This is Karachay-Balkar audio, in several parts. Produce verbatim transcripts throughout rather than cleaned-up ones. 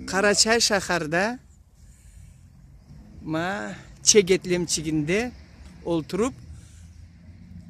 Къарачай шахарда, ма, чегетлемчигинде олтуруб,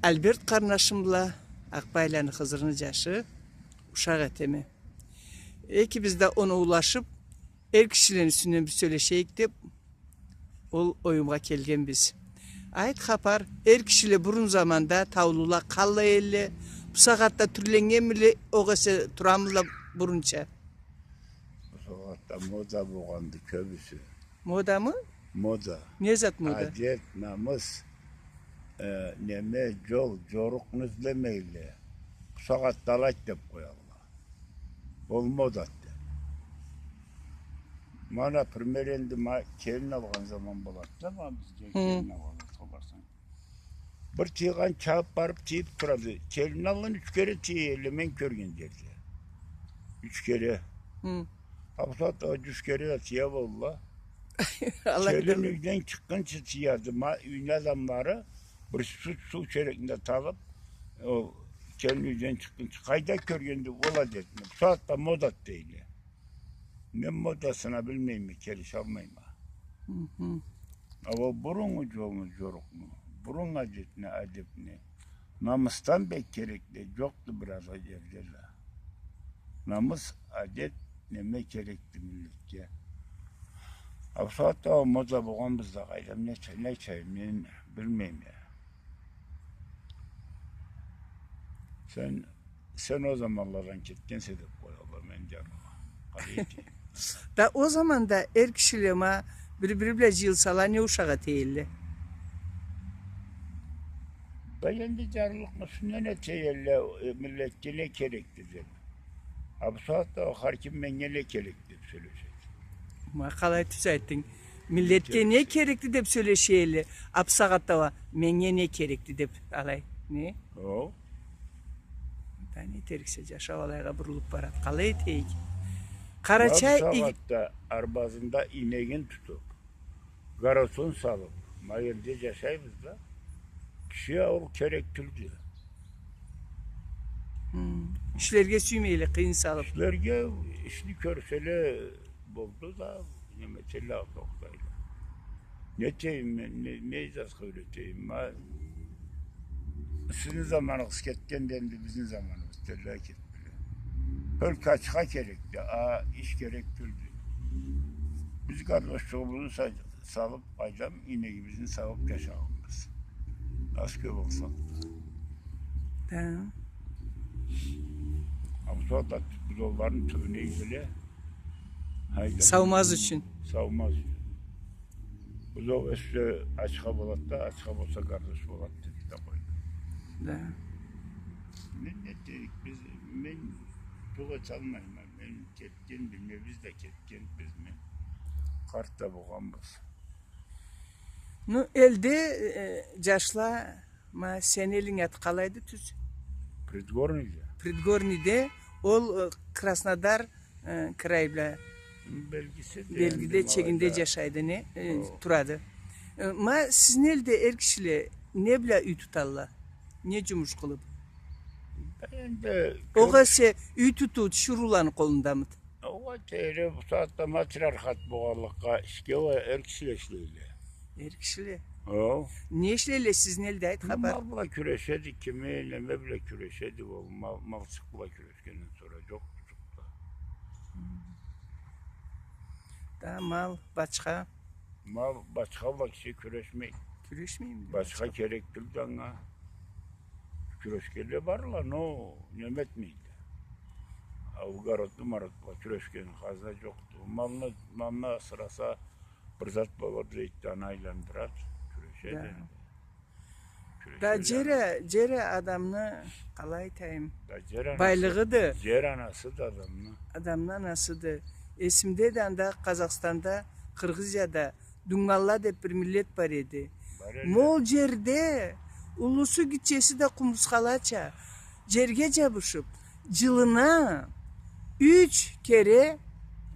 Альберт къарнашым бла, Акъбайланы Хызырны джашы, ушакъ этеме. Экибиз да оноулашыб, эр кишилени юсюнден бир сёлешейик деб, ол оюмгъа келгенбиз. Айт, Хапар, эр кишиле бурун заманда, таулула, къаллай элле, бусагъатда тюрленнгенмиле, огъесе турамыла бурунча? Бусагъатда мода болгъанды кёбюсю. Модамы? Мода. Не зат мода? Адет, намыс, э, неме, джол, джорукъну излемейле. Бусагъатда алайды деб къоялла. Ол мода деб. Ма, например, энди ма келин алгъан заман болады да, ма бизге келин алгъан заман барсанг. Бир тыйгъан чабыб барыб тыйыб турады. Келин алгъан юч кере тыя элле, мен кёрген джерде. Юч кере. А бусагъатда джюз кере да тыя болла. Келин юйден чыкъгъынчы тыяды. Ма, юйню адамлары бир суу, суу черекни да табыб, ол келин юйден чыкъгъынчы. Къайда кёргенди ол адетни? Бусагъатда мода дейле. Мен модасына билмейме, келишалмайма. А ол буруннгу джолну, джорукъну, буруннгу адетни, адебни, намысдан бек керекли джокъду бир азгъа джерде да. Намыс, адет, неме керекди миллетге. А бусагъатда ол мода болгъанбыз да къайдам, не чай, не чай, мен билмейме. Сен, сен ол заманладан кетгенсе деб къоялла мени джаныма. Къалай этейим? Да ол заманда эр кишиле ма бир-бири бла джыйылсала, не ушакъ эте элле? Да энди джарлылыкъны юсюнден эте элле, э, миллетге не керекди деб. А бусагъатда ол хар ким меннге не керекди деб сёлешеди. Ма къалай тюз айтдынг. Миллетге не керекди деб сёлеше элле. А бусагъатда уа меннге не керекди деб алай. Не? О. Да не этериксе, джашау алайгъа бурулуб барад. Къалай этейик? Къарачай... Ма бусагъатда арбазында ийнегин тутуб, городун салыб, ма энди джашайбыз да. Киши ол керек тюлдю. Ишлерге сюймейле, къыйын салыб. Ишлерге, ишни кёрселе болду да, неме этелле, тохтайла. Не этейим мен, не, не изласха юретейим, ма? Сизни заманыгъыз кетгенди, энди бизни заманыбыз тезлей кетмеди. Только ачха керекди, а иш керек тюлдю. Биз гардошчугъубузну са-, салыб, къайдам, ийнегибизни саууб джашагъанбыз. Аз кёб алсакъ да. Да. А бусагъатда бузоуланы тюбюне ийдиле. Саумаз ючюн. Саумаз ючюн. Бузоу ёссе, ачха болад да, ачха болса, гардош болад деб да къойду. Да. Мен не дейик, биз, мен джукъ эталмайма, мен кетген, билмейме, биз да кетгенбиз, мен къарт да болгъанбыз. Ну, элде, э, джашла, ма, сени элинг аты къалайды тюз? Предгорныйде. Предгорныйде, ол, э, Краснодар, э, край бла белгиси да, белгиде, энди, чегинде алайда джашайды, не, э, турады. Э, ма, сизни элде эр кишиле не бла юй туталла? Не джумуш къылыб? Энди огъесе юй тутуу тиширыуланы къолундамыды? Огъай, тейри, бусагъатда матриархат болгъанлыкъгъа, ишге уа эр кишиле ишлейле. Эр кишиле? О. Не ишлейле сизни элде, айт, хапар. Мал бла кюрешеди, кими, неме бла кюрешеди, ол мал, малчыкъ бла кюрешгенден сора джокъду джукъ да. Да мал, бачха. Мал, бачха бла киши кюрешмейди. Кюрешмейми? Бачха керек тюлдю анга. Кюрешгенле барла, но неме этмейди. А огородну, мородну бла кюрешген хазна джокъду. Малны, малны асыраса, бир зат болур дейди да, аны айландырады. Кюрешеди энди. Да, джер а, джер а адамны, къалай айтайым, байлыгъыды. Джер анасыды адамны. Адамны анасыды. Эсимдеди, анда Къазахстанда, Къыргъызияда Дунгалла деб бир миллет бар эди. Бар эди. Ма ол джерде уллусу, гитчеси да къумурсхалача джерге джабышыб, джылына юч кере,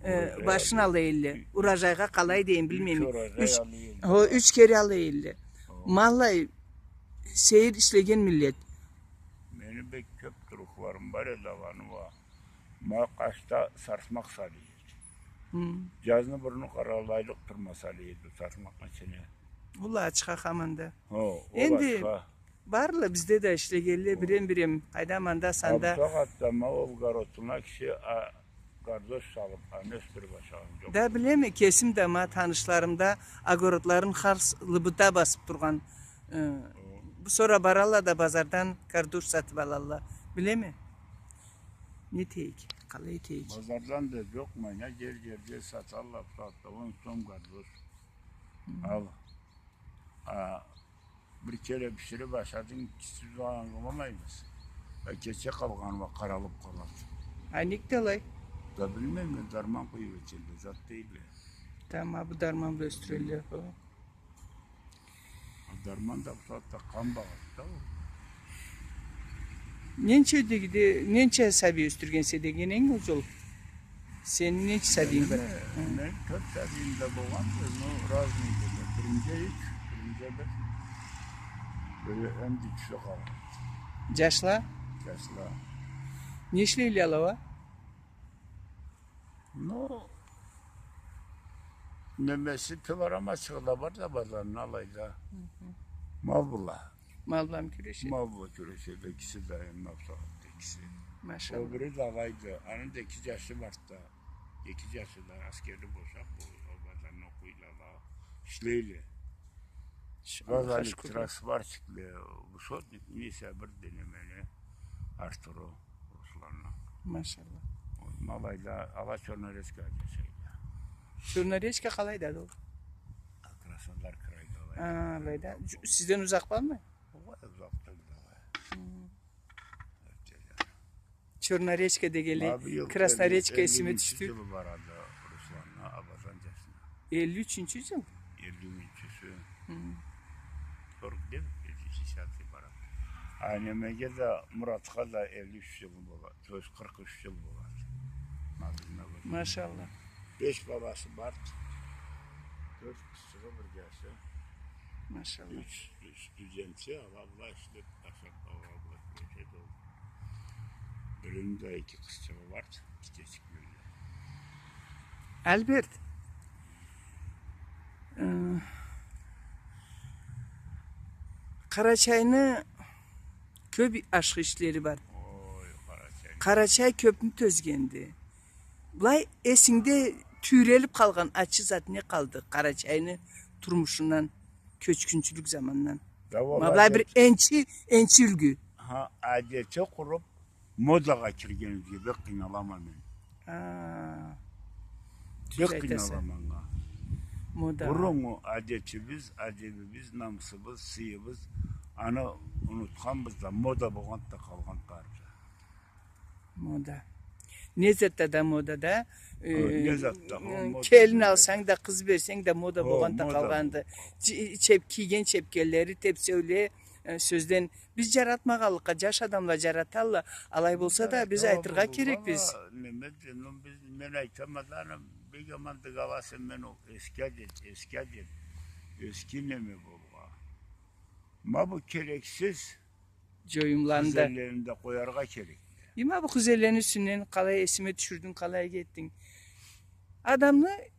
э, башын ала элле. Урожайгъа къалай дейим, билмейме. Юч урожай ала элле. Хо, юч кере ала элле. Хо. Ма аллай сейир ишлеген миллет. Мени бек кёб туруфларым бар эди, аланы уа. Ма къачда сарсмакъ сала эди. Хы. Джазны бурну къаралайлыкъ турмаса эди, сатмакъны ичине. Ол ачха хаманда. Хо, ол ачха. Энди барла бизде да ишлегенле, бирем-бирем, къайда-мында санда. Бусагъатда ма ол городуна киши, а, картош салыб, аны ёсдюрюб ашагъан джокъ. Да билеме, кесим да ма танышларымда огородларын хар с-, лыбыда басыб тургъан. Э, хо. Сора баралла да базардан картош сатыб алалла. Билеме. Не этейик, къалай этейик? Базардан да джокъ, ма, джер-джерде саталла, бусагъатда он сом картош. Хы. Ал. А, бир кере бишириб ашадынг, кесиб узагъын къыламайбыз. А кече къалгъаны уа къаралыб къалады. А нек да алай? Да билмейме, дарман къуюб этелле, зат дейле. Тамам, бу дарман бла ёсдюрелле, хо. А дарман да бусагъатда къан багъады да ол. Ненча дегенде, ненча сабий ёсдюргенсе дегенинг ол джол? Сени ненча сабийинг бар? Мени, хы, мени тёрт сабийим да болгъанды, но разныйдыла. Биринчи юч, биринчи бир, бири энди ючю къалгъан. Джашла? Джашла. Не ишлейле ала уа? Ну, немеси, пилорамачыгъы да бар да, базарны алайда. Хы-хы. Мал бла. Мал бла кюрешеди. Мал бла кюрешеди, экиси да, энди, мал сагъатда экиси. Машалла. Ол бири да алайды. Аны да эки джашы барды да. Эки джашы да аскерли бошаб, ол базарны окъуйла, ишлейле. Шу Аллахха шукур. Газовик, сварщикле, высотник, нейсе, бир да немени артырыу. Русланны. Машалла. Ол ма алайда, ала Чёрноречкада джашайла. Чёрноречка къалайда ол? А, Краснодар крайда алай. А, алайда. Джу-, сизден узакъ болмай? Огъай, узакъ тюлдю, огъай. Хы. Чёрноречка дегенлей, Красноречка эсиме тюшдю. Ма быйыл элли, элли биринчи джылы барады Русланны, Абазан джашына. Элли ючюнчю джыл? Элли ючюнчюсю. Хы. Сорок девять, элли, шестьдесят барады. А немеге да, Муратха да элли юч джыл болады. То есть къыркъ юч джыл болады. Мадина бар. Машалла. Беш баласы бар. Тёрт къызчыгъы, бир джашы. Машалла. Юч, юч студентча, ала бла ишлеб, ашаб, ала бла кюрешеди ол. Бирини да эки къызчыгъы бар, кичичик бирини. Альберт, э, Къарачайны кёб ашхы ишлери бар. Ой, Къарачай. Къарачай кёбню тёзгенди. Былай эсингде тюйрелиб къалгъан ачы зат не къалды Къарачайны турмушундан, кёчгюнчюлюк замандан? Да, ма былай бир адет-, энчи, энчи юлгю. Ха, адети къуруб, модагъа киргенибизге бек къыйналама мен. А, тюз айтаса. Бек къыйналама анга. Мода. Буруннгу адетибиз, адебибиз, намысыбыз, сыйыбыз, аны унутханбыз да, мода болгъанды да къалгъанды бары да. Мода. Не затда да мода да. Хо, э, не затда, хо, мода, келин алсанг да, къыз берсенг да, мода болгъанды да къалгъанды. Хо, мода болгъанды. Че-, чеп-, кийген чепкенлери, тепсеуле, э, сёзден биз джаратмагъанлыкъгъа, джаш адамла джараталла, алай болса да, биз айтыргъа керекбиз. Неме да, ну, биз, мен айтама да, аны, бек аман дыгаласа, мен ол эски адет, эски адет, эски неме болгъа. Ма бу керексиз джоюмланы да. Хузеллени да къояргъа керек. Э, ма бу хузеллени юсюнден къалай эсиме тюшюрдюнг, къалай кетдинг. Адамны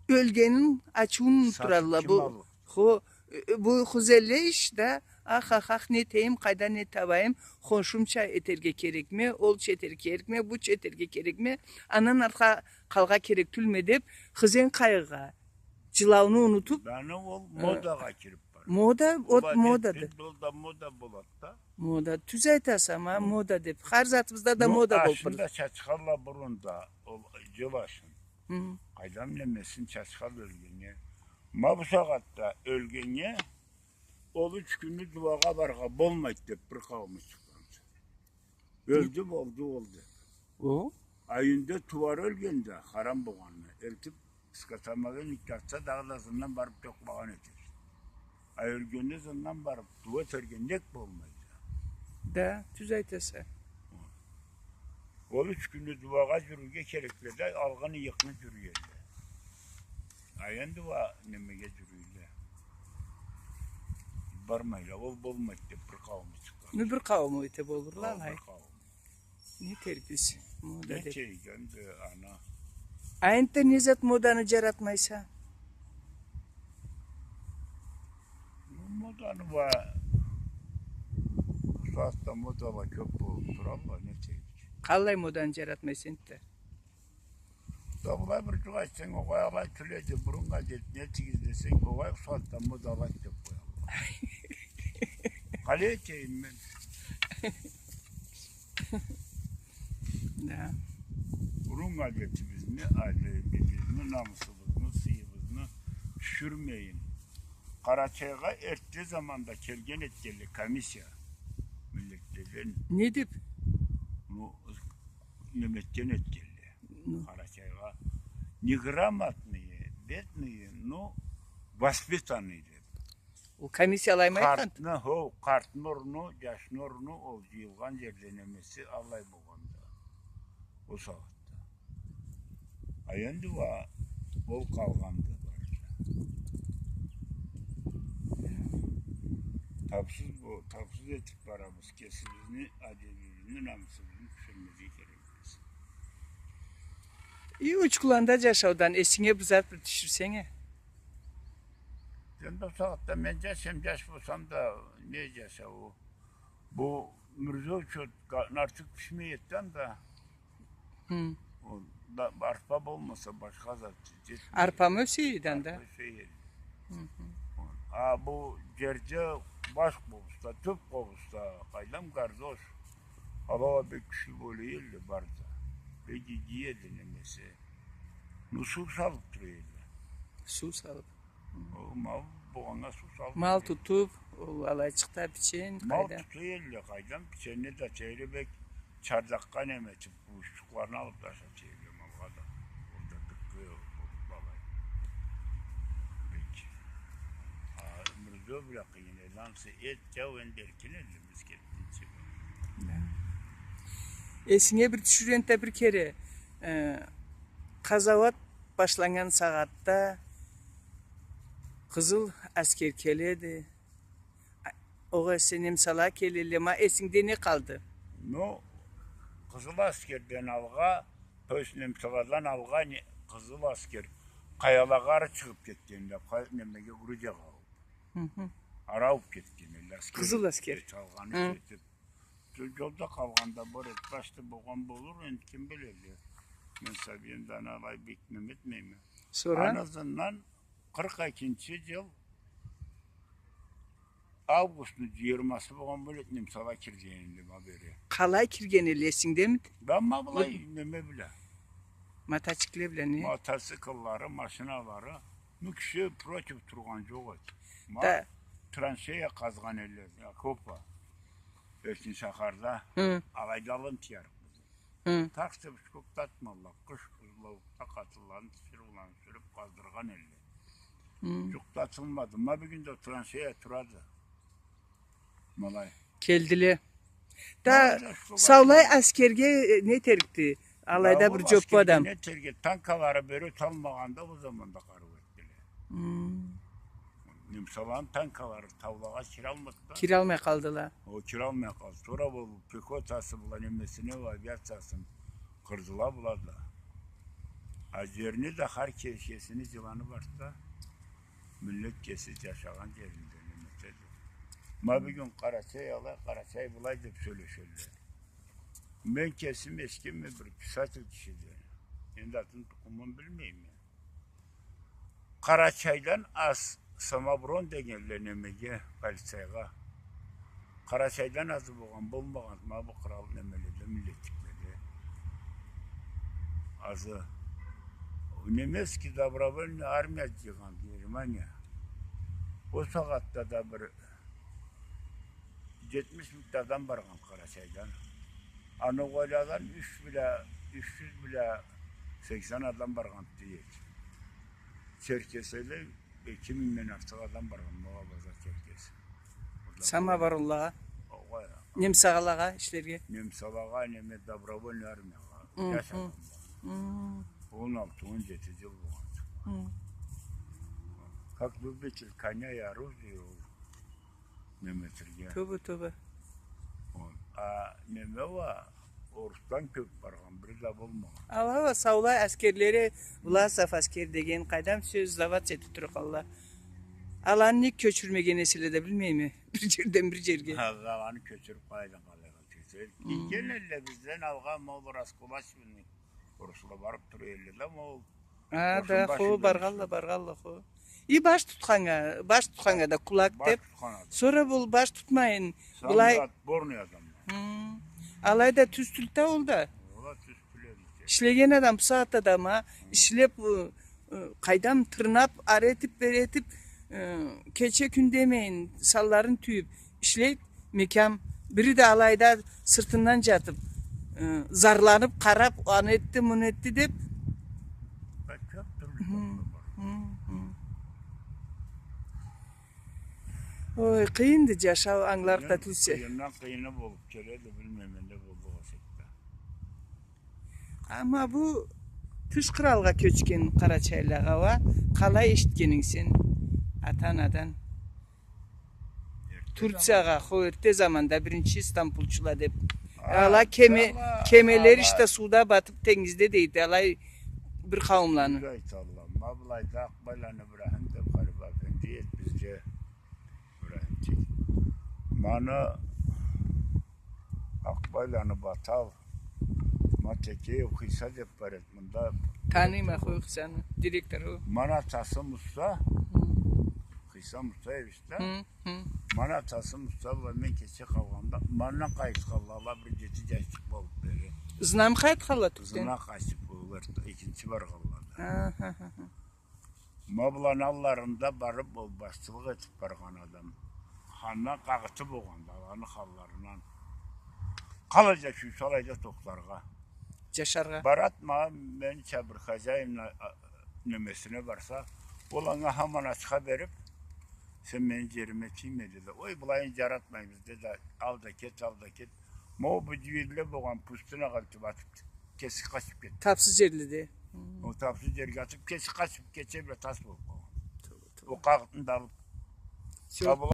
ёлгенин, ачыуун унутдуралла. Сатыб ким алыр? Бу, хо, э, бу хузелле иш да, ах, ах, ах, не этейим, къайдан не табайым, хоншумча этерге керекме, олча этерге керекме, буча этерге керекме, андан артха къалгъа керек тюлме деб, хызен къайгъыгъа, джылауну унутуб, аны ол, э, модагъа кириб бара. Мода, ол вот адет модады. Бир джылда мода болады да. Мода. Тюз айтаса, ма, мода деб. Хар затыбызда да мода болуб бара. Ну, ашын да чачхалла бурунда, ол джыл ашын. Хы. Къайдам, немесин чачхалла ёлгеннге. Ма бусагъатда ёлгеннге ол юч кюнню дууагъа барыргъа болмайды деб бир къаууму чыкъгъанды. Ёлдю, болду, болду. О? А юйюнде тууары ёлгенде, харам болгъанына, элтиб, скотомогильник тартса, дагъыда ызындан барыб тёкмагъан этер. А ёлгенде ызындан барыб дууа этерге нек болмайды? Да, тюз айтаса. Ол юч кюнню дууагъа джюрюрге керекле да, алгъын-ыйыкъны джюрюйле. А энди уа немеге джюрюйле. Бармайла, ол болмайды деб бир къаууму чыкъгъан. Ну, бир къаууму эте болурла, алай. Бир къаууму. Не этерикбиз? Мода деб. Не этерик энди аны? А энтда не зат моданы джаратмайса? Ну, моданы уа, бусагъатда модала кёб болуб туралла, не этерик? Къаллай моданы джаратмайса энтда? Да былай бир джукъ айтсанг, огъай, алай тюл эди, бурун адет не этигиз десенг, огъай, бусагъатда модала деб къоялла. Къалай этейим мен? Да. Бурун адетибизни, адебибизни, намысыбызны, сыйыбызны тюшюрмейин. Къарачайгъа эртде заманда келген этгенле комиссия. Миллетледен. Не деб? Ну, неме этген этгенле. Ну. Къарачайгъа. Неграмотные, бедные, но воспитанные деб. Ол комиссия алай айтханды? Къартны, хо, къартны орну, джашны орну, ол джыйылгъан джерде немеси аллай болгъанды. Ол сагъатда. А энди уа ол къалгъанды барча. Табсыз бу, табсыз этиб барабыз. Кесибизни, адебибизни, намысыбызны тюшюрмезге керекбиз. И Учкуланда джашаудан эсинге бир зат бир тюшюрсенг а. Энди ол сагъатда мен джаш эм, джаш болсам да, не джашауу? Бу Мюрзеу чот га-, нартюх бишмей эди да анда. Хы. Ол да, арпа болмаса, башха зат джетмей эди. Арпамы ёсей эди анда? Арпа ёсей эди. Хы-хы. А бу джерде баш къобузда, тюб къобузда, къайдам, гардош. Ала уа бек кючлю болуй эди, барды. Бек иги эди немеси. Ну, суу салыб тура эди. Суу салыб. Ол мал болгъаннга суу салыб. Мал тутуб, ол алайчыкъда бичен, мал къайда? Мал тута эдиле, къайдам, биченни да, чейри бек чардакъгъа неме этиб, къууушчукъларын алыб да ашата эдиле малгъа да. Орда тыкъгъы болуб алай. Бек. А, Мюрзеу бла къыйын эди, ансы эт, джау, энди эркин эдиле, биз кетгинчи. Да. Эсинге бир тюшюр энтда бир кере, э, къазауат башланнган сагъатда къызыл аскер келеди. А, огъесе немсала келелле, ма эсингде не къалды? Ну, къызыл аскерден алгъа, то есть немсаладан алгъа не, къызыл аскер къаялагъа ары чыгъыб кетгенле, къа-, немеге, Грузиягъа. Хы-хы. Ары аууб кетгенле, аскер. Къызыл аскер. Эт алгъаны кетиб. Джо-, джолда къалгъан да бар эди, башда болгъан болур, энди ким биледи? Мен сабийме да аны алай бек неме этмейме. Сора? Аны ызындан къыркъ экинчи джыл августну джыйырмасы болгъан болур эди, немсала киргенле ма бери. Къалай киргенле, эсингдеми? Да ма былай неме бла. Мотоцикле бла не? Мотоцикллары, машиналары. Бу киши против тургъан джокъ эди. Ма да, траншея къазгъан эдиле, окопа. Эркин шахарда. Хы. Алайда алан тыярыкъбыз. Хы. Так что биз кёб да атмадыла. Къыш бузлаукъда къатынланы тиширыу бла сюрюб къаздыргъан эдиле. Хы. Джукъ да атылмады. Ма бюгюн да траншея турады. Ма алай. Келдиле. Да, саулай аскерге, э, не этерикди? Алайда бир джоппу адам. Не этерге? Танкалары бери талмагъанда, ол заманда къарыу этдиле. Хы. Немсаланы танкалары таулагъа киралмады да. Киралмай къалдыла. О, киралмай къалды. Сора ол пехотасы бла немесине, ол авиациясын къырдыла была да. А джерни да хар ке-, кесини джыланы барды да. Миллет кеси джашагъан джеринде неме этеди. Ма бюгюн Къарачай алай, Къарачай былай деб сёлешелле. Мен кесим эшитгенме бир писатель кишиден. Энди атын, тукъумун билмейме. Къарачайдан аз самооборон дегенле немеге, полицайгъа. Къарачайдан азы болгъан болмагъан, ма бу къырал немеледе, миллетликледе. Азы. Немецкий добровольный армия джыйгъан Германия. Ол сагъатда да бир джетмиш минг да адам баргъан Къарачайдан. А ногъайладан юч бла, юч джюз бла сексен адам баргъан дейик. Черкеследен эки мингден артыкъ адам баргъан, Ногъай бла Черкес. Самооборонлагъа? Огъай. Немсалагъа ишлерге? Немсалагъа, неме, добровольный армиягъа. Хы, джаш адамлагъа. Хы. Он алты, он джети джыл болгъан. Хы. Как любитель коня и оружия, ол неме этерге. Тёбе, тёбе. Ол. А неме уа, Орусдан кёп баргъан, бири да болмагъан. Ала, ала, саулай аскерлери, Власов аскер деген, къайдам, сёз, сдаваться этип тура къалла. Аланы нек кёчюрмеген эселе да билмейме. Бир жерден бир жерге. Ха, аланы кёчюрюп къайдан къалайгъа тюйсе. Хы. Келген элле бизден алгъа, ма ол раскулачиванный орусла барып тура элле да, ма ол. А, да, хо, баргъалла, баргъалла, хо. И баш тутханнга, баш тутханнга да кулак деп. Баш тутхан адам. Сора бу баш тутмайын, былай. Самый отборный адам. Хы. Алайда тюз тюлдю ол да. Ол да тюз тюл эди. Ишлеген адам бу сагъатда да, ма, ишлеп, ы, ы, къайдам, тырнап, ары этип, бери этип, ы, кече-кюн демейин, санларын тюйюп, ишлейди, мекям. Бири да алайда сыртындан жатып, ы, зарланып, къарап, аны этди, муну этди деп. Бек кёп тюрлю. Хы, хы, хы. Ой, къыйынды жашау, ангыларыкъ да тюлсе. Къыйындан къыйыны болуп келеди, билмейме, не болду къошакъда. Амма бу тыш къралгъа кёчген къарачайлагъа уа къалай эшитгенинг сен ата-анадан? Турциягъа, хо, эрте заманда биринчи стамбулчула деп. Ала кеме-, кемелери иште сууда батып, тенгизде дейди, алай бир къауумланы. Бир айталла. Ма былайда Акъбайланы Ибрахим деп, Халифа эфенди эди бизге. Ибрахимчик. Мана Акъбайланы Батал, ма Текеев Хыйса деп бар эди. Мында таныйма, хо, Хыйсаны, директор ол. Мана атасы Муса, хы, Хыйса Мусаевич да. Хы, хы. Мана атасы Муса бла мен кече къалгъанда, мандан къайтханла, ала бир жети жашчыкъ болуп бери. Ызынамы къайтханла тюркден? Ызына къачып, олар экинчи баргъанла да. Аха, аха. Ма быланы алларында барып, ол башчылыкъ этип баргъан адам. Хандан къагъыты болгъанды, аланы ханларындан. Къалай жашайса, шалай да тохтаргъа. Жашаргъа. Барат ма, менича бир хозяинни, а, немесине барса, ол анга хаман ачха берип, сен мени жериме тийме, деди. Ой, былайын жаратмайбыз, деди. Ал да кет, ал да кет. Ма ол бу жигитле болгъан пустынагъа элтип атып, кеси къачып кетди. Тапсыз жерледе. Ол тапсыз жерге атып, кеси къачып, кече бла тас болуп къалгъан. Ол къагъытын да алып. Всё.